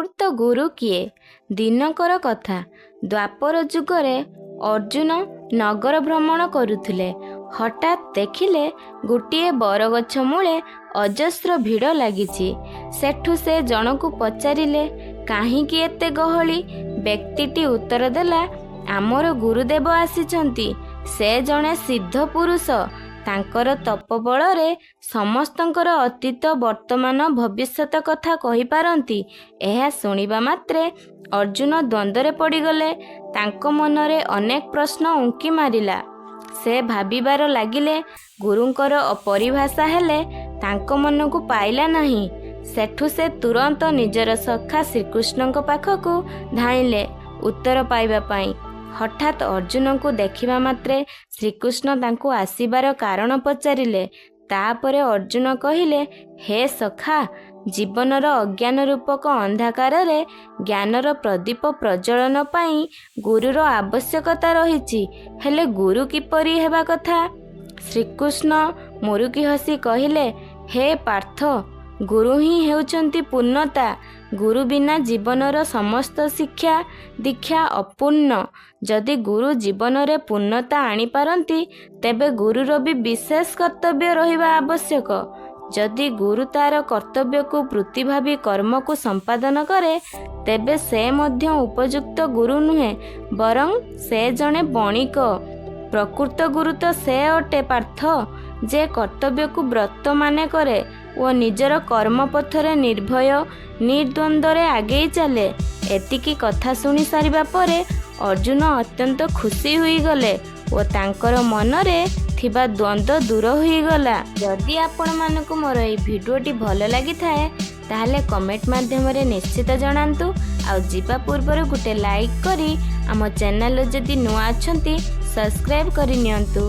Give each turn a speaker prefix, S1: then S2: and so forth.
S1: ପ୍ରକୃତ ଗୁରୁ କିଏ? ଦିନକର କଥା, ଦ୍ୱାପର ଯୁଗରେ ଅର୍ଜୁନ ନଗର ଭ୍ରମଣ କରୁଥିଲେ। ହଠାତ୍ ଦେଖିଲେ ଗୋଟିଏ ବରଗଛ ମୂଳେ ଅଜସ୍ର ଭିଡ଼ ଲାଗିଛି। ସେଠୁ ସେ ଜଣକୁ ପଚାରିଲେ, କାହିଁକି ଏତେ ଗହଳି? ବ୍ୟକ୍ତିଟି ଉତ୍ତର ଦେଲା, ଆମର ଗୁରୁଦେବ ଆସିଛନ୍ତି। ସେ ଜଣେ ସିଦ୍ଧ ପୁରୁଷ। ତାଙ୍କର ତପ ବଳରେ ସମସ୍ତଙ୍କର ଅତୀତ, ବର୍ତ୍ତମାନ, ଭବିଷ୍ୟତ କଥା କହିପାରନ୍ତି। ଏହା ଶୁଣିବା ମାତ୍ରେ ଅର୍ଜୁନ ଦ୍ୱନ୍ଦ୍ୱରେ ପଡ଼ିଗଲେ। ତାଙ୍କ ମନରେ ଅନେକ ପ୍ରଶ୍ନ ଉଙ୍କି ମାରିଲା। ସେ ଭାବିବାର ଲାଗିଲେ, ଗୁରୁଙ୍କର ପରିଭାଷା ହେଲେ ତାଙ୍କ ମନକୁ ପାଇଲା ନାହିଁ। ସେଠୁ ସେ ତୁରନ୍ତ ନିଜର ସଖା ଶ୍ରୀକୃଷ୍ଣଙ୍କ ପାଖକୁ ଧାଇଁଲେ ଉତ୍ତର ପାଇବା ପାଇଁ। ହଠାତ୍ ଅର୍ଜୁନଙ୍କୁ ଦେଖିବା ମାତ୍ରେ ଶ୍ରୀକୃଷ୍ଣ ତାଙ୍କୁ ଆସିବାର କାରଣ ପଚାରିଲେ। ତାପରେ ଅର୍ଜୁନ କହିଲେ, ହେ ସଖା, ଜୀବନର ଅଜ୍ଞାନ ରୂପକ ଅନ୍ଧକାରରେ ଜ୍ଞାନର ପ୍ରଦୀପ ପ୍ରଜ୍ୱଳନ ପାଇଁ ଗୁରୁର ଆବଶ୍ୟକତା ରହିଛି। ହେଲେ ଗୁରୁ କିପରି ହେବା କଥା? ଶ୍ରୀକୃଷ୍ଣ ମୁରୁକି ହସି କହିଲେ, ହେ ପାର୍ଥ, ଗୁରୁ ହିଁ ହେଉଛନ୍ତି ପୂର୍ଣ୍ଣତା। ଗୁରୁ ବିନା ଜୀବନର ସମସ୍ତ ଶିକ୍ଷା ଦୀକ୍ଷା ଅପୂର୍ଣ୍ଣ। ଯଦି ଗୁରୁ ଜୀବନରେ ପୂର୍ଣ୍ଣତା ଆଣିପାରନ୍ତି, ତେବେ ଗୁରୁର ବି ବିଶେଷ କର୍ତ୍ତବ୍ୟ ରହିବା ଆବଶ୍ୟକ। ଯଦି ଗୁରୁ ତାର କର୍ତ୍ତବ୍ୟକୁ ବୃତ୍ତି ଭାବି କର୍ମକୁ ସମ୍ପାଦନ କରେ, ତେବେ ସେ ମଧ୍ୟ ଉପଯୁକ୍ତ ଗୁରୁ ନୁହେଁ, ବରଂ ସେ ଜଣେ ବଣିକ। ପ୍ରକୃତ ଗୁରୁ ତ ସେ ଅଟେ ପାର୍ଥ, ଯେ କର୍ତ୍ତବ୍ୟକୁ ବ୍ରତ ମାନେ କରେ ଓ ନିଜର କର୍ମପଥରେ ନିର୍ଭୟ ନିର୍ଦ୍ୱନ୍ଦ୍ୱରେ ଆଗେଇ ଚାଲେ। ଏତିକି କଥା ଶୁଣି ସାରିବା ପରେ ଅର୍ଜୁନ ଅତ୍ୟନ୍ତ ଖୁସି ହୋଇଗଲେ ଓ ତାଙ୍କର ମନରେ ଥିବା ଦ୍ୱନ୍ଦ୍ୱ ଦୂର ହୋଇଗଲା। ଯଦି ଆପଣମାନଙ୍କୁ ମୋର ଏଇ ଭିଡ଼ିଓଟି ଭଲ ଲାଗିଥାଏ, ତାହେଲେ କମେଣ୍ଟ ମାଧ୍ୟମରେ ନିଶ୍ଚିତ ଜଣାନ୍ତୁ। ଆଉ ଯିବା ପୂର୍ବରୁ ଗୋଟେ ଲାଇକ୍ କରି ଆମ ଚ୍ୟାନେଲରେ ଯଦି ନୂଆ ଅଛନ୍ତି, ସବସ୍କ୍ରାଇବ୍ କରିନିଅନ୍ତୁ।